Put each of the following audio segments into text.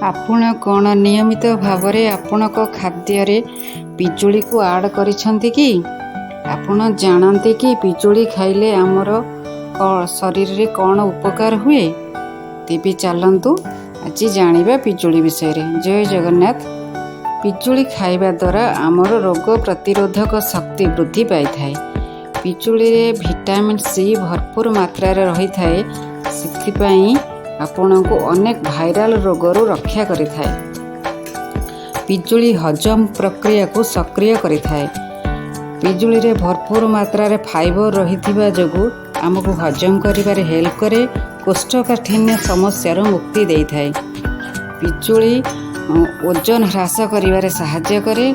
ଆପଣ କ'ଣ ନିୟମିତ ଭାବରେ ଆପଣଙ୍କ ଖାଦ୍ୟରେ ପିଜୁଳିକୁ ଆଡ଼୍ କରିଛନ୍ତି କି? ଆପଣ ଜାଣନ୍ତି କି ପିଜୁଳି ଖାଇଲେ ଆମର ଶରୀରରେ କ'ଣ ଉପକାର ହୁଏ? ତେବେ ଚାଲନ୍ତୁ ଆଜି ଜାଣିବା ପିଜୁଳି ବିଷୟରେ। ଜୟ ଜଗନ୍ନାଥ। ପିଜୁଳି ଖାଇବା ଦ୍ୱାରା ଆମର ରୋଗ ପ୍ରତିରୋଧକ ଶକ୍ତି ବୃଦ୍ଧି ପାଇଥାଏ। ପିଜୁଳିରେ ଭିଟାମିନ୍ ସି ଭରପୁର ମାତ୍ରାରେ ରହିଥାଏ। ସେଥିପାଇଁ ଆପଣଙ୍କୁ ଅନେକ ଭାଇରାଲ ରୋଗରୁ ରକ୍ଷା କରିଥାଏ। ପିଜୁଳି ହଜମ ପ୍ରକ୍ରିୟାକୁ ସକ୍ରିୟ କରିଥାଏ। ପିଜୁଳିରେ ଭରପୁର ମାତ୍ରାରେ ଫାଇବର ରହିଥିବା ଯୋଗୁଁ ଆମକୁ ହଜମ କରିବାରେ ହେଲ୍ପ କରେ, କୋଷ୍ଠକାଠିନ୍ୟ ସମସ୍ୟାରୁ ମୁକ୍ତି ଦେଇଥାଏ। ପିଜୁଳି ଓଜନ ହ୍ରାସ କରିବାରେ ସାହାଯ୍ୟ କରେ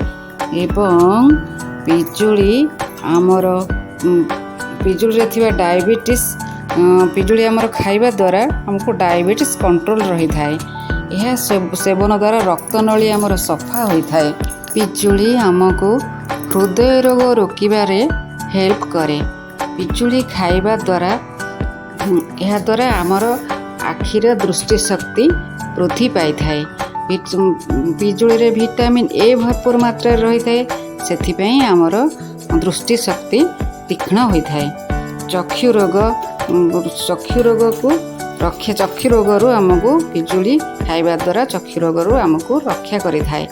ଏବଂ ପିଜୁଳି ଆମର ପିଜୁଳିରେ ଥିବା ଡାଇବେଟିସ୍, ପିଜୁଳି ଆମର ଖାଇବା ଦ୍ୱାରା ଆମକୁ ଡାଇବେଟିସ୍ କଣ୍ଟ୍ରୋଲ ରହିଥାଏ। ଏହା ସେବନ ଦ୍ୱାରା ରକ୍ତନଳୀ ଆମର ସଫା ହୋଇଥାଏ। ପିଜୁଳି ଆମକୁ ହୃଦୟ ରୋଗ ରୋକିବାରେ ହେଲ୍ପ କରେ। ପିଜୁଳି ଖାଇବା ଦ୍ୱାରା, ଏହାଦ୍ୱାରା ଆମର ଆଖିର ଦୃଷ୍ଟିଶକ୍ତି ବୃଦ୍ଧି ପାଇଥାଏ। ପିଜୁଳିରେ ଭିଟାମିନ୍ ଏ ଭରପୁର ମାତ୍ରାରେ ରହିଥାଏ। ସେଥିପାଇଁ ଆମର ଦୃଷ୍ଟିଶକ୍ତି ତୀକ୍ଷ୍ଣ ହୋଇଥାଏ। ଚକ୍ଷୁ ରୋଗକୁ ରକ୍ଷା, ଚକ୍ଷୁ ରୋଗରୁ ଆମକୁ ପିଜୁଳି ଖାଇବା ଦ୍ୱାରା ଚକ୍ଷୁ ରୋଗରୁ ଆମକୁ ରକ୍ଷା କରିଥାଏ।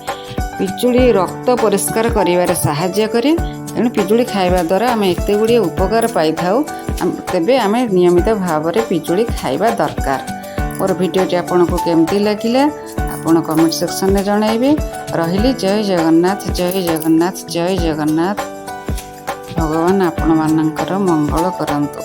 ପିଜୁଳି ରକ୍ତ ପରିଷ୍କାର କରିବାରେ ସାହାଯ୍ୟ କରେ। ତେଣୁ ପିଜୁଳି ଖାଇବା ଦ୍ୱାରା ଆମେ ଏତେ ଗୁଡ଼ିଏ ଉପକାର ପାଇଥାଉ। ତେବେ ଆମେ ନିୟମିତ ଭାବରେ ପିଜୁଳି ଖାଇବା ଦରକାର। ମୋର ଭିଡ଼ିଓଟି ଆପଣଙ୍କୁ କେମିତି ଲାଗିଲା, ଆପଣ କମେଣ୍ଟ ସେକ୍ସନରେ ଜଣାଇବେ। ରହିଲି। ଜୟ ଜଗନ୍ନାଥ, ଜୟ ଜଗନ୍ନାଥ, ଜୟ ଜଗନ୍ନାଥ। ଭଗବାନ ଆପଣମାନଙ୍କର ମଙ୍ଗଳ କରନ୍ତୁ।